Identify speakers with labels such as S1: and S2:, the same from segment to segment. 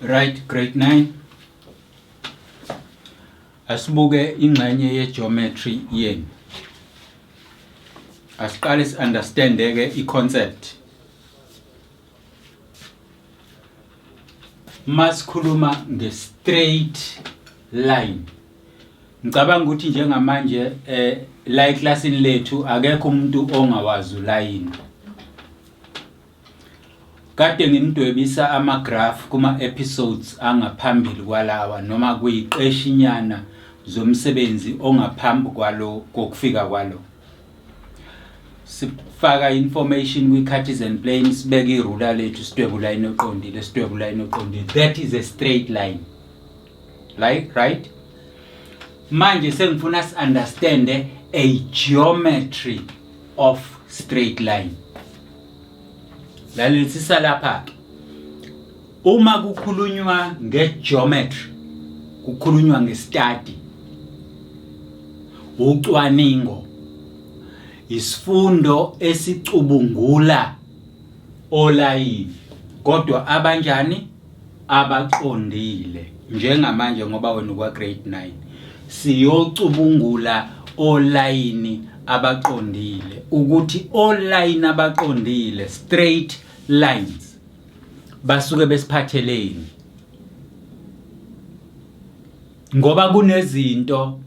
S1: Right, grade 9. Asibuke ingxenye ye-geometry yenu. Asiqale si-understand-ke i-concept. Masikhuluma nge-straight line. Ngicabanga ukuthi njengamanje eh la eklasini lethu akekho umuntu ongawazi ulayini. Kade nginidwebisa ama-graph kuma-episodes angaphambili kwalawa noma kuyiqeshinyana zomsebenzi ongaphambi kwalo kokufika kwalo. Sifaka information kwi-Cartesian plane, sibeke irula lethu, sidwebe ulayini oqondile, sidwebe ulayini oqondile. That is a straight line. Like, right? Manje sengifuna si-understand a geometry of straight line. Lalelisisa lapha ke. Uma kukhulunywa ngegeometry kukhulunywa ngestudy ucwaningo isifundo esicubungula olayini kodwa abanjani abaqondile njengamanje ngoba wena ukwa grade 9 siyocubungula olayini abaqondile ukuthi olayini abaqondile straight lines basuke besiphatheleni ngoba kunezinto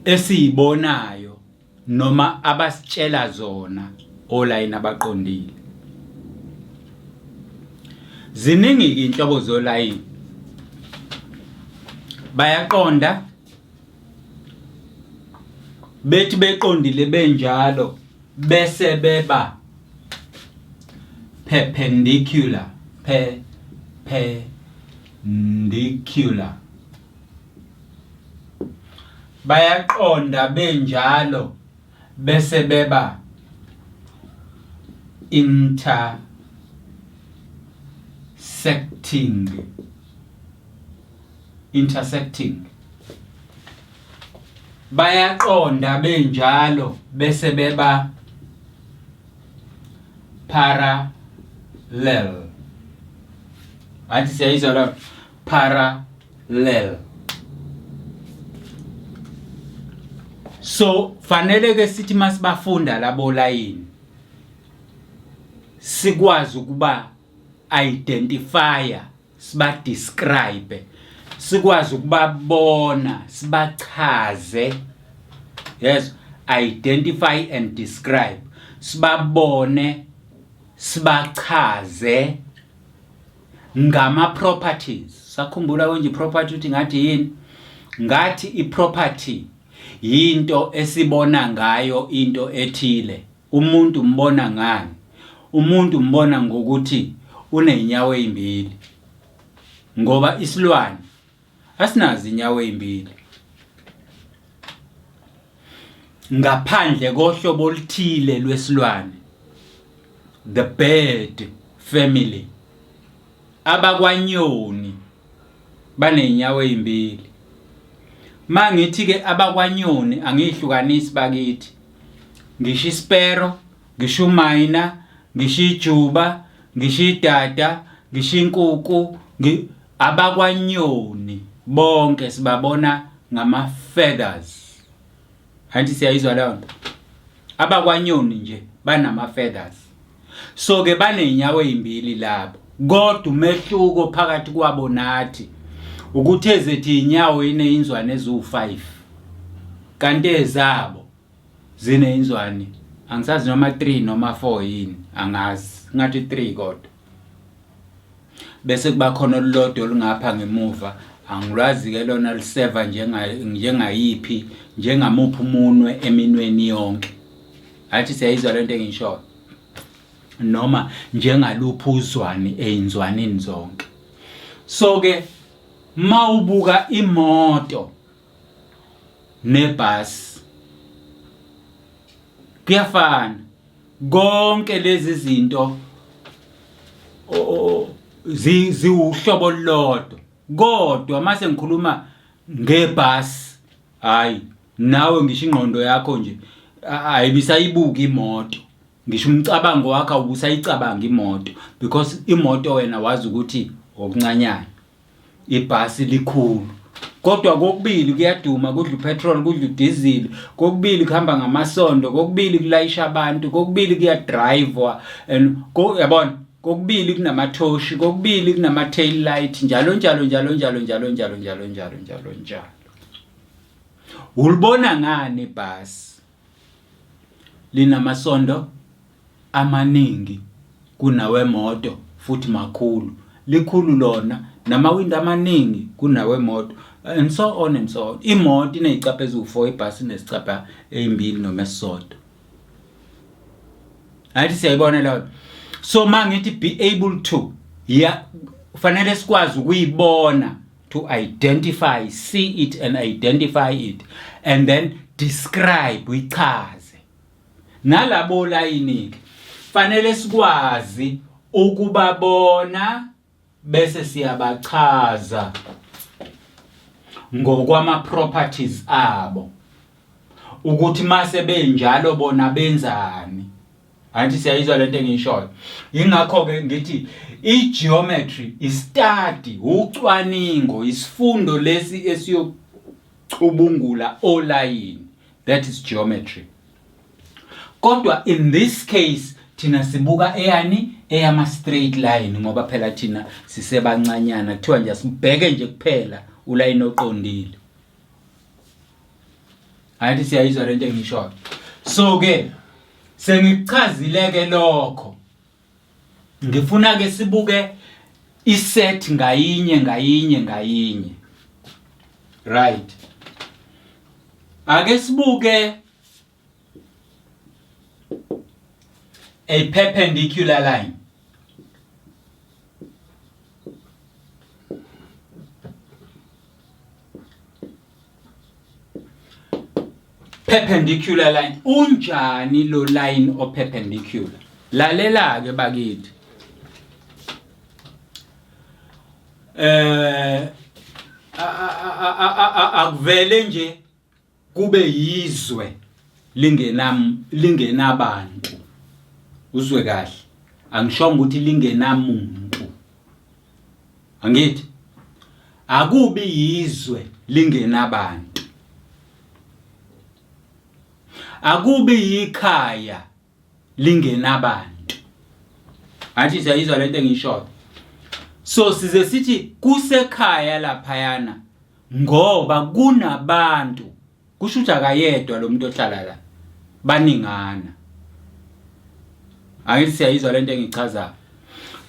S1: esiyibonayo noma abasitshela zona olayini abaqondile. Ziningi-ke inhlobo zolayini. Bayaqonda bethi beqondile benjalo bese beba perpendicular perpendicular Bayaqonda benjalo bese beba intersecting intersecting bayaqonda benjalo bese beba parallel athi siyayizwa la para lel so fanele ke sithi masibafunda labo layini sikwazi ukuba identifier siba describe sikwazi ukubabona sibachaze yes identify and describe sibabone sibachaze ngama properties sakhumbula konje property ukuthi ngathi yini ngathi i property yinto esibona ngayo into ethile umuntu umbona ngani umuntu umbona ngokuthi unenyawo ezimbili ngoba isilwane asinazo inyawo ezimbili ngaphandle kohlobo oluthile lwesilwane the bird family abakwanyoni banenyawo ezimbili mangithi ke abakwanyoni angihlukanisi bakithi ngisho ispero ngisho umayina ngisho ijuba ngisho idada ngisho inkuku abakwanyoni bonke sibabona ngama feathers anti siyayizwa leyo nto abakwanyoni nje banama feathers so ke banenyawo ezimbili labo kodwa umehluko phakathi kwabo nathi ukuthi ezethu inyawo ineyinzwane eziwu5 kanti ezabo zineyinzwane angisazi noma 3 noma 4 yini angazi ngathi 3 kodwa bese kuba khona olulodwa olungapha ngemuva angilwazi-ke lona luseva njengayiphi njengamuphi umunwe eminweni yonke athi siyayizwa lento engishoyo noma njengaluphi uzwani eyinzwanini zonke so ke mawubuka imoto nebhasi kuyafana konke lezi zinto ziwuhlobo olulodwa kodwa mase ngikhuluma ngebhasi hayi nawe ngisho ingqondo yakho nje ayibisayibuka imoto. Ngisho umcabango wakho awubusayicabanga imoto because imoto wena wazi ukuthi okuncanyana. Ibhasi likhulu. Kodwa kokubili kuyaduma kudla upetrol kudla udiesel kokubili kuhamba ngamasondo kokubili kulayisha abantu kokubili kuyadrivewa and yabona kokubili kunamathoshi kokubili kunama tail light njalo njalo njalo njalo njalo njalo njalo njalo njalo njalo. Ulibona ngani ibhasi? Linamasondo amaningi kunawemoto futhi makhulu. Likhulu lona namawindi amaningi kunawemoto and so on and so on. Imoto iney'cabha eziwu-4 ibhasi inezicabha ey'mbili noma esisodwa. Ayithi siyayibona leyo. So mangithi be able to ya kufanele sikwazi ukuyibona to identify, see it and identify it and then describe uyichaze. Nalabo layini ke fanele sikwazi ukubabona bese siyabachaza ngokwama properties abo ukuthi mase benjalo bona benzani. Angithi siyayizwa lento engiyishoyo. Ingakho ke ngithi i-geometry i-study ucwaningo isifundo lesi esiyocubungula olayini that is geometry. Kodwa in this case thina sibuka eyani eyama straight line ngoba phela thina sisebancanyana kuthiwa nje asibheke nje kuphela ulayini oqondile. Angithi siyayizwa lento engishoyo. So ke sengikuchazile ke lokho. Ngifuna ke sibuke iset ngayinye ngayinye ngayinye. Right. Ake sibuke a perpendicular line. Perpendicular line. Unjani lo line o perpendicular? Lalela ke bakithi. Eh akuvele nje kube yizwe lingenam lingenabantu. Uzwe kahle. Angishongo ukuthi lingenamuntu. Angithi akubi yizwe lingenabantu. Akubi yikhaya lingenabantu. Angithi siyayizwa lento engishoyo. So size sithi kusekhaya laphayana ngoba kunabantu kusho ukuthi akayedwa lo muntu ohlala la baningana. Angithi siyayizwa lento engichazayo.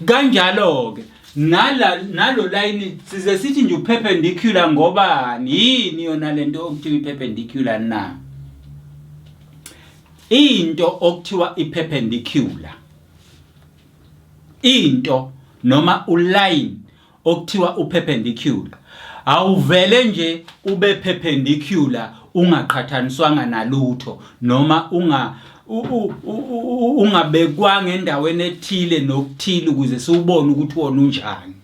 S1: Kanjalo ke nala nalo line size sithi nje uperpendicular ngobani yini yona lento okuthiwa iperpendicular na? Into okuthiwa iperpendicular into noma uline okuthiwa uperpendicular awuvele nje ube perpendicular ungaqhathaniswanga nalutho noma unga ungabekwanga endaweni ethile nokuthile ukuze siwubone ukuthi wona unjani.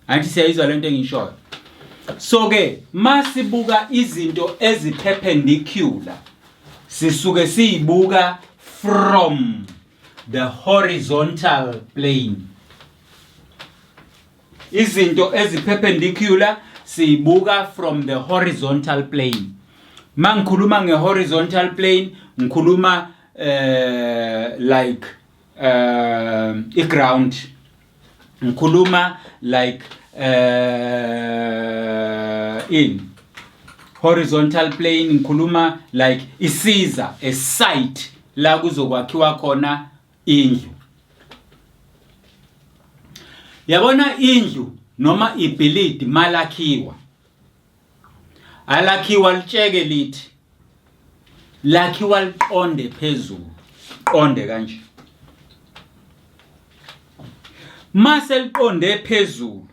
S1: Angithi siyayizwa lento engishoyo. So ke masibuka izinto eziperpendicular sisuke siyibuka from the horizontal plane. Izinto eziperpendicular siyibuka from the horizontal plane. Mangikhuluma ngehorizontal plane ngikhuluma like i-ground. Ngikhuluma like in horizontal plane ngikhuluma like isiza a site la kuzokwakhiwa khona indlu. Yabona indlu noma ibhilidi malakhiwa alakhiwa litsheke lithi lakhiwa liqonde phezulu qonde kanje mase liqonde phezulu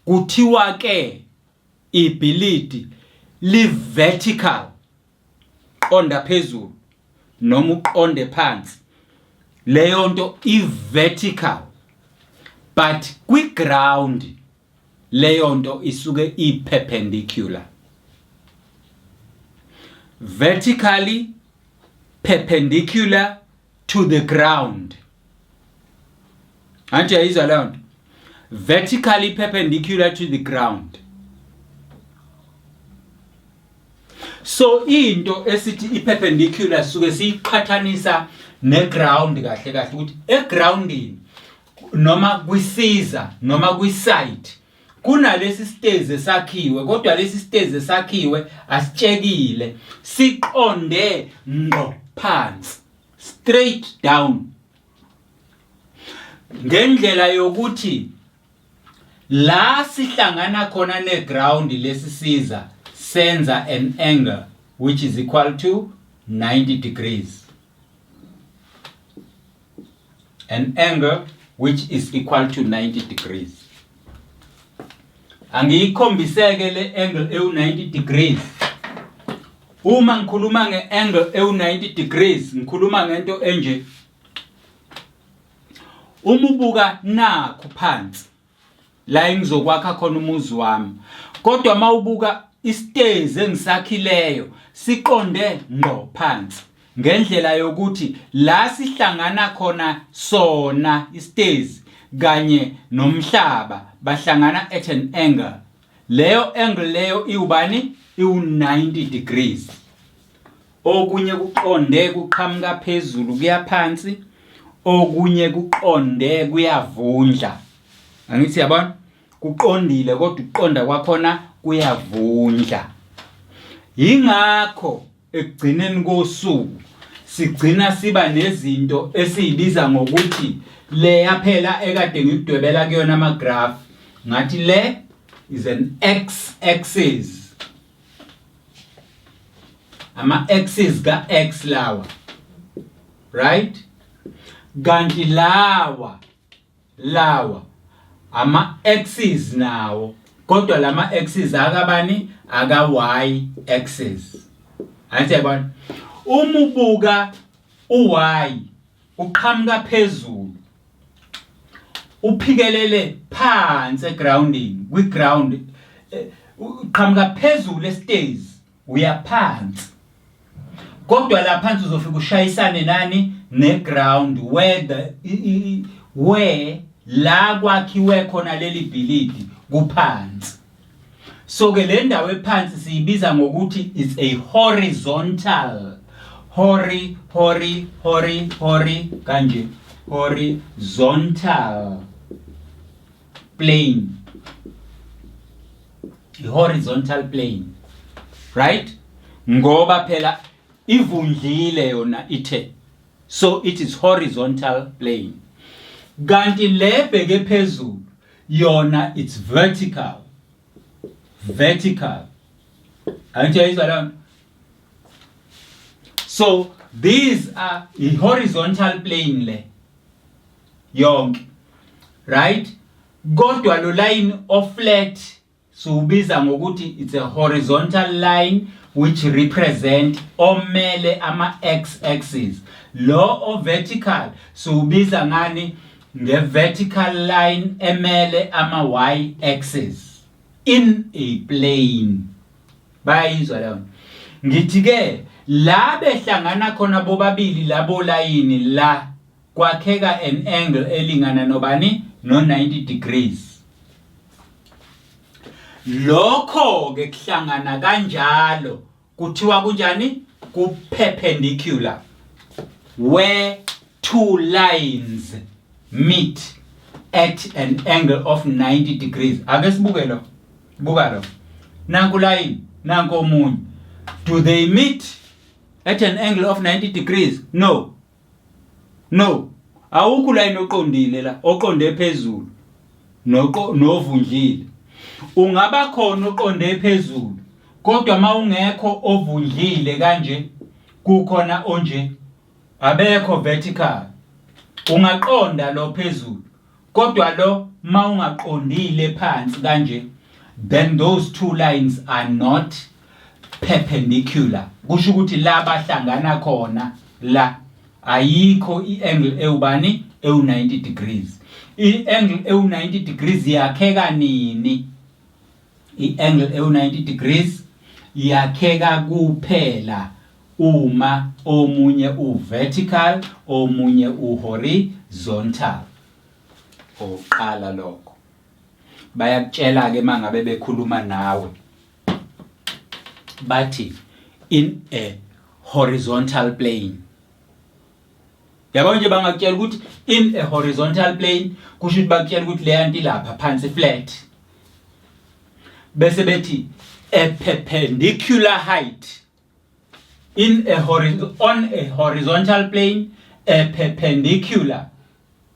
S1: kuthiwa ke ibhilidi li vertical qonda phezulu noma uqonde phansi leyo nto i vertical but kwi ground leyo nto isuke i perpendicular vertically perpendicular. to the ground. Anti yayizwa leyo nto? Vertically perpendicular to the ground. So into esithi i-perpendicular suke siyiqhathanisa ne-ground kahle kahle ukuthi egroundini noma kwisiza noma kwi-site kunalesi sitezi esakhiwe, kodwa lesi sitezi esakhiwe asitshekile, siqonde ngqo phansi, straight down, ngendlela yokuthi la sihlangana khona neground lesi siza senza an angle which is equal to 90 degrees, an angle which is equal to 90 degrees. Angiyikhombiseke le angle ewu 90 degrees. Uma ngikhuluma nge-angle ewu 90 degrees, ngikhuluma ngento enje. Uma ubuka nakhu phansi la engizokwakha khona umuzi wami, kodwa mawubuka isitezi engisakhileyo siqonde ngqo phansi ngendlela yokuthi la sihlangana khona sona isitezi kanye nomhlaba bahlangana at an angle. Leyo angle leyo iwubani? Iwu 90 degrees. Okunye kuqonde kuqhamuka phezulu kuya phansi, okunye kuqonde kuyavundla. Angithi yabona? Kuqondile kodwa ukuqonda kwakhona kuyavundla. Yingakho ekugcineni kosuku sigcina siba nezinto esiyibiza ngokuthi leya phela ekade ngikudwebela kuyona ama graph, ngathi le is an x axis, ama axis ka x lawa, right? Kanti lawa ama axis nawo, kodwa lama axis akabani? Aka y axis. Angithi yabona, uma ubuka u y uqhamuka phezulu uphikelele phansi egroundini, kwi ground, uqhamuka phezulu estairs uya phansi, kodwa la phansi uzofika ushayisane nani? Neground where la kwakhiwe khona leli bhilidi kuphansi. So ke le ndawo ephansi siyibiza ngokuthi it's a horizontal, hori hori hori hori kanje, horizontal plane, i-horizontal plane, right? Ngoba phela ivundlile yona ithe, so it is horizontal plane. Kanti le bheke phezulu yona it's vertical, vertical. Angithi uyayizwa leyo nto? So these are i-horizontal plane le yonke, right? Kodwa lo line of flat siwubiza ngokuthi it's a horizontal line which represent, omele ama x axis. Lo o vertical siwubiza ngani? Nge vertical line emele ama y axis in a plane. Bayayizwa leyo? Ngithi ke la behlangana khona bobabili labo layini la kwakheka an angle elingana nobani? No 90 degrees. Lokho ke kuhlangana kanjalo kuthiwa kunjani? Ku perpendicular. Where two lines meet at an angle of 90 degrees. Ake sibuke lo, buka lo, nanku line, nanku omunye. Do they meet at an angle of 90 degrees? No, no, awukho line oqondile la, oqonde phezulu noqo novundlile. Ungaba khona oqonde phezulu, kodwa mawungekho ovundlile kanje, kukhona onje, abekho vertical. Ungaqonda lo phezulu, kodwa lo mawungaqondile phansi kanje, then those two lines are not perpendicular. Kusho ukuthi la bahlangana khona la ayikho i-angle ewubani? Ewu 90 degrees. I-angle ewu 90 degrees yakheka nini? I-angle ewu 90 degrees yakheka kuphela Uma omunye u-vertical, omunye u-horizontal. Oqala lokho. Bayakutshela-ke uma ngabe bekhuluma nawe. Bathi in a horizontal plane. Yabo nje bangakutshela ukuthi in a horizontal plane kusho ukuthi bakutshela ukuthi leya nto ilapha phansi flat. Bese bethi a perpendicular height in a on a horizontal plane a perpendicular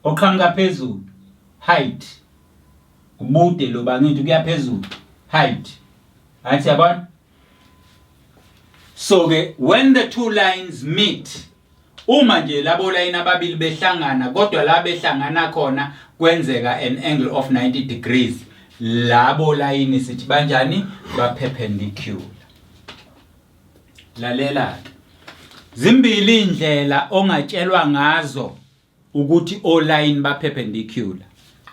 S1: oqhamuka phezulu height ubude lo bangithi kuya phezulu height athi yabona. So ke when the two lines meet, uma nje labo line ababili behlangana, kodwa la behlangana khona kwenzeka an angle of 90 degrees, labo line sithi banjani? Ba perpendicular. Lalela ke, zimbili indlela ongatshelwa ngazo ukuthi oline ba perpendicular.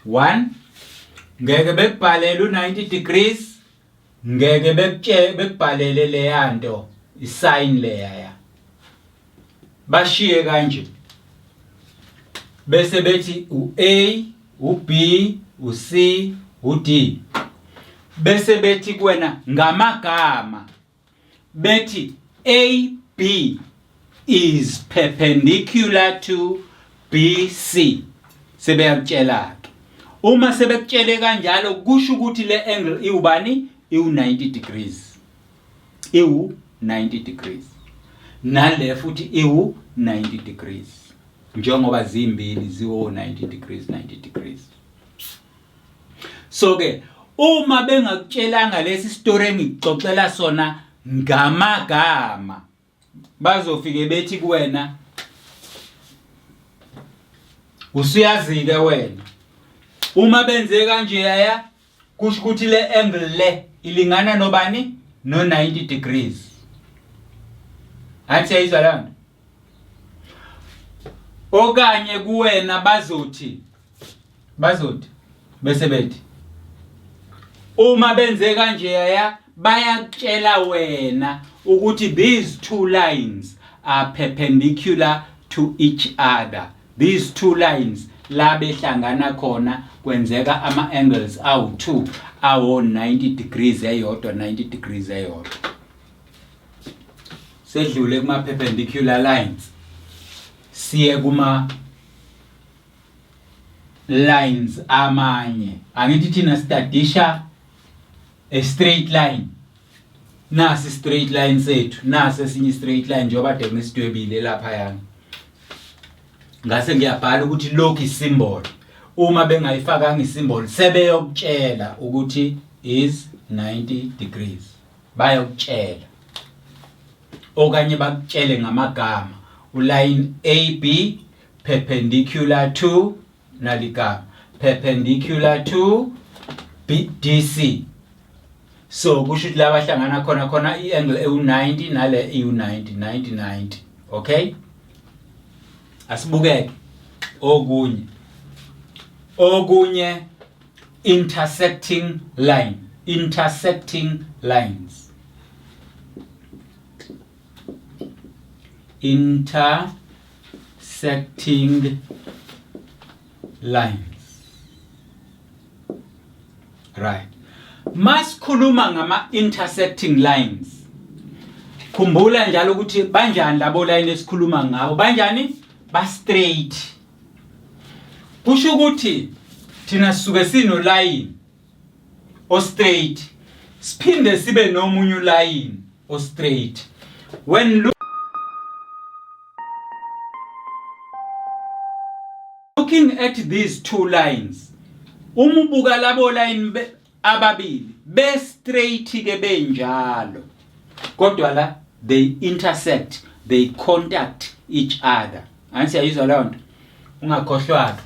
S1: One, ngeke bekubhalele u90 degrees, ngeke bekutshele bekubhalele leyanto isign leya ya bashiye kanje, bese bethi u-A, u-B, u-C, u-D, bese bethi kuwena ngamagama bethi AB is perpendicular to BC. Sebeyakutshela ke. Uma sebekutshele kanjalo kusho ukuthi le angle iwubani? Iwu 90 degrees. Iwu 90 degrees. Nale futhi iwu 90 degrees. Njengoba zimbili ziwo 90 degrees, 90 degrees. So ke uma bengakutshelanga lesi story engikuxoxela sona ngamagama, bazofike bethi kuwena usuyazi-ke wena uma benze kanje yaya kusho ukuthi le angle le ilingana nobani? No 90 degrees. Athi siyayizwa leyo nto? Okanye kuwena bazothi bese bethi uma benze kanje yaya bayakutshela wena ukuthi these two lines are perpendicular to each other. These two lines la behlangana khona kwenzeka ama angles awu2 awo 90 degrees eyodwa, 90 degrees eyodwa. Sedlule kuma perpendicular lines, siye kuma lines amanye. Angithi thina studisha a straight line. Nasi straight line sethu, nasi esinye straight line njengoba kade ngisidwebile lapha yana. Ngase ngiyabhala ukuthi lokhu isymbol. Uma bengayifakanga isymbol sebeyokutshela ukuthi is 90 degrees. Bayokutshela. Okanye bakutshele ngamagama uline AB perpendicular to naligama perpendicular to BDC. So kusho ukuthi la bahlangana khona khona i-angle ewu-90 nale ewu-90, 90 90. Okay, asibukeke okunye intersecting line, intersecting lines, intersecting lines. Right, masikhuluma ngama intersecting lines, khumbula njalo ukuthi banjani labo line esikhuluma ngabo, banjani? Ba straight. Kusho ukuthi thina sisuke sino line o straight, siphinde sibe nomunye uline o straight. When looking at these two lines, uma ubuka labo line ababili be straight ke benjalo, kodwa la they intersect, they contact each other. Angithi siyayizwa leyo nto? Ungakhohlwa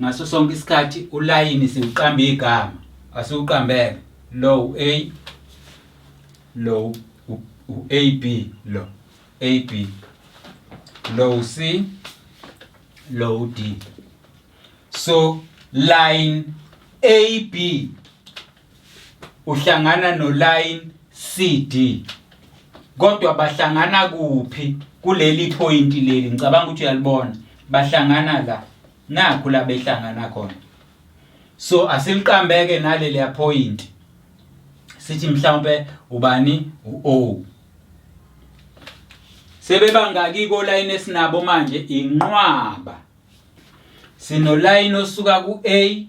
S1: ngaso sonke isikhathi ulayini siwuqamba igama, asiwuqambeke lo A, lo u AB, lo AB, lo C, lo D. So line AB uhlangana no line CD. Kodwa bahlangana kuphi kuleli point leli? Ngicabanga ukuthi uyalibona. Bahlangana la. Nakhu la behlangana khona. So asiliqambeke naleliya point. Sithi mhlawumbe ubani u-O. Sebebangaki kolayini esinabo manje inqwaba. Sinolayini osuka ku-A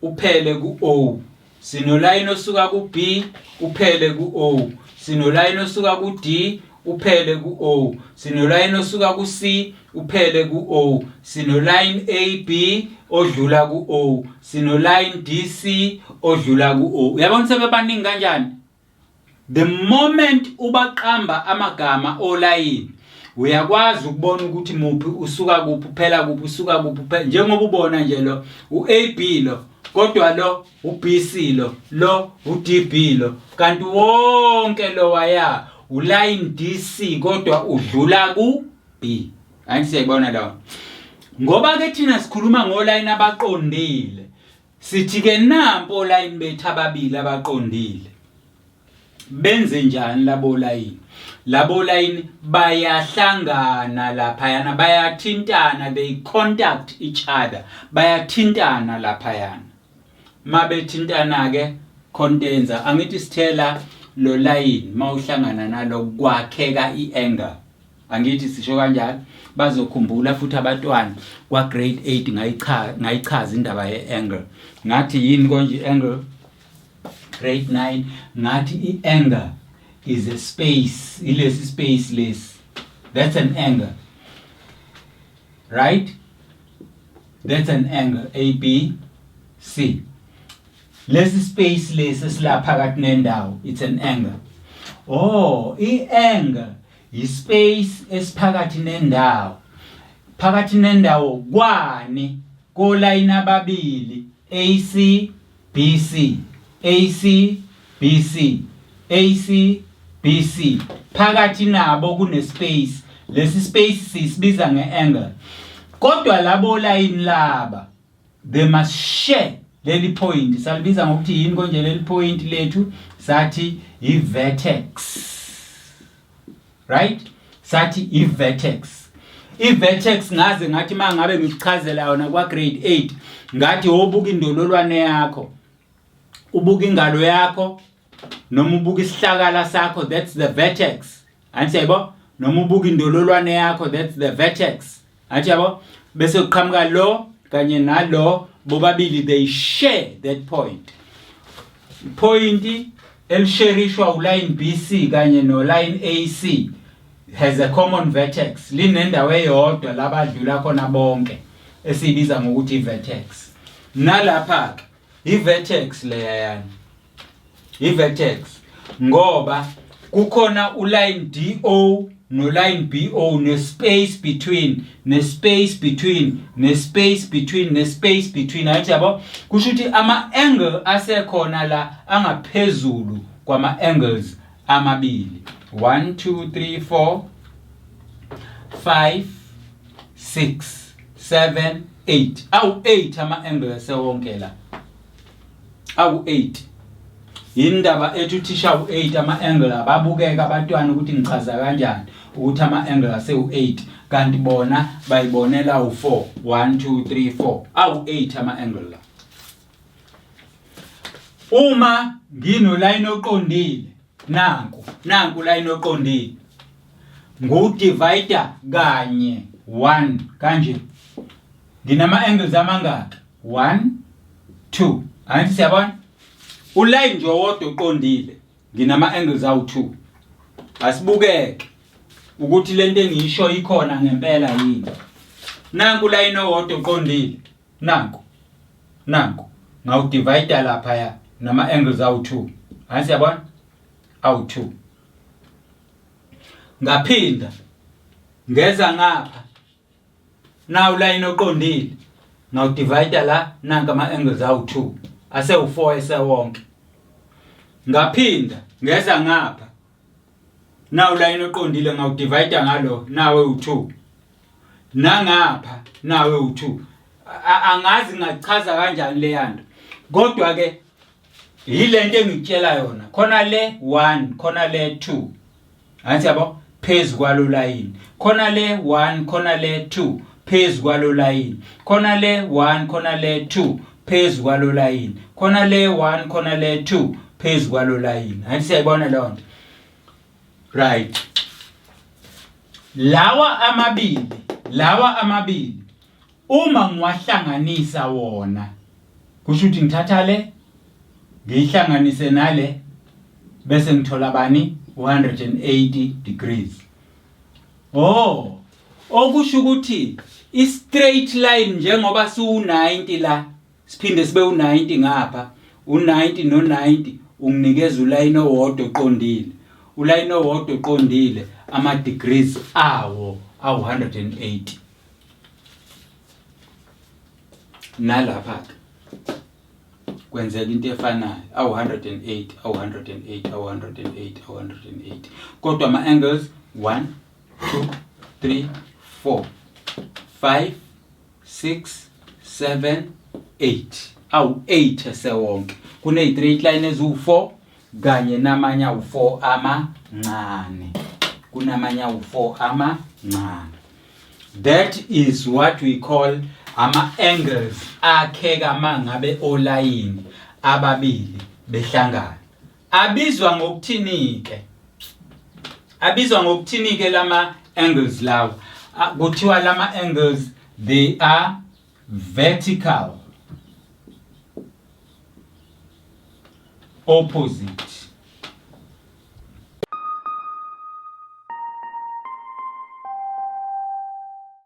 S1: uphele ku-O. Sinolayini osuka ku-B uphele ku-O. Sinolayini osuka ku-D uphele ku-O. Sinolayini osuka ku-C uphele ku-O. Sinolayini AB odlula ku-O. Sinolayini DC odlula ku-O. Uyabona sebebaningi kanjani? The moment ubaqamba amagama olayini uyakwazi ukubona ukuthi muphi usuka kuphi uphela kuphi usuka kuphi uphela njengoba ubona nje lo uAB lo kodwa lo uBC lo lo uDB lo kanti wonke lo waya uline DC kodwa udlula ku B. Angithi siyayibona lawo. Ngoba ke thina sikhuluma ngolayini abaqondile. Sithi ke nampo olayini bethu ababili abaqondile. Benze njani labo layini? Labo layini bayahlangana laphayana, bayathintana, they contact each other. Bayathintana laphayana. Mabethintana ke condenser angithi sithela lo layini mawuhlangana nalo kwakheka i-angle. Angithi sisho kanjalo bazokhumbula futhi abatwana kwa grade 8 ngayicha ngayichaza indaba ye angle. Ngathi yini konje i-angle? Grade 9 ngathi i-angle is a space, ilesi space lesi. That's an angle. Right? That's an angle A B C. Lesi space lesi esilapha phakathi nendawo it's an angle. Oh, i-angle yi-space esiphakathi nendawo. Phakathi nendawo kwani kolayini ababili AC BC AC BC AC BC phakathi nabo kune space lesi space sisibiza nge-angle kodwa labo layini laba they must share leli point salibiza ngokuthi yini konje leli point lethu sathi i-vertex right sathi i-vertex i-vertex ngaze ngathi uma ngabe ngikuchazela yona kwa-grade 8 ngathi wobuka indololwane yakho ubuka ingalo yakho noma ubuka isihlakala sakho that's the vertex angithi yabo noma ubuka indololwane yakho that's the vertex angithi yabo bese kuqhamuka lo kanye nalo bobabili they share that point point elisherishwa uline BC kanye noline AC has a common vertex linendawo eyodwa labadlula khona bonke esiyibiza ngokuthi i-vertex nalapha ke i-vertex leya yani i-vertex ngoba kukhona uline DO no-line BO ne-space between ne-space between ne-space between ne-space between ayithi yabo kusho ukuthi ama-angle asekhona la angaphezulu kwama-angles amabili 1 2 3 4 5 6 7 8 awu-8 ama-angle asewonke la awu-8 yindaba ethi uthisha u-8 ama-angle ababukeka abantwana ukuthi ngichaza kanjani ukuthi ama-angle asewu-8 kanti bona bayibonela u-4 1 2 3 4 awu-8 ama-angle la uma nginolayini oqondile nanku nanku layini oqondile ngiwudivider kanye 1 kanje nginama-angles amangaki 1 2 angithi siyabona uline nje owodwa oqondile nginama angles awu2 asibukeke ukuthi lento engiyisho ikhona ngempela yini nanku line owodwa oqondile nanku nanku ngawudivide lapha ya nama angles awu2 angithi siyabona awu2 ngaphinda ngeza ngapha Nawu line oqondile. Ngawudivide la nanka ama angles awu2 asewu4 esewonke. Ngaphinda ngeza ngapha. Nawu line oqondile ngawudivide ngalo nawe u2. Nangapha nawe u2. Angazi ngachaza kanjani leyanto. Kodwa ke yilento engikutshela yona. Khona le 1, khona le 2. Angithi yabo phezu kwalo layini. Khona le 1 khona le 2 phezu kwalo layini. Khona le 1 khona le 2 phezu kwalo layini. Khona le 1 khona le 2 phezu kwalo layini. Angithi siyayibona leyo nto. Right. Lawa amabili, lawa amabili uma ngiwahlanganisa wona kusho ukuthi ngithatha le ngiyihlanganise nale bese ngithola bani 180 degrees. Oh, okusho ukuthi i-straight line njengoba siwu-90 la siphinde sibe u-90 ngapha u-90 no-90 unginikeza ulayini owodwa oqondile ulayini owodwa oqondile ama-degrees awo awu-180 nalapha-ke kwenzeka into efanayo awu-108 awu-108 awu-108 awu-108 kodwa ama-angles 1 2 3 4 5 6 7 8 awu-8 esewonke kune-straight line eziwu-4 kanye namanye awu-4 amancane kunamanye awu-4 amancane that is what we call ama-angles akheka mangabe olayini ababili behlangana abizwa ngokuthini-ke abizwa ngokuthini-ke lama angles lawa kuthiwa lama angles they are vertical opposite.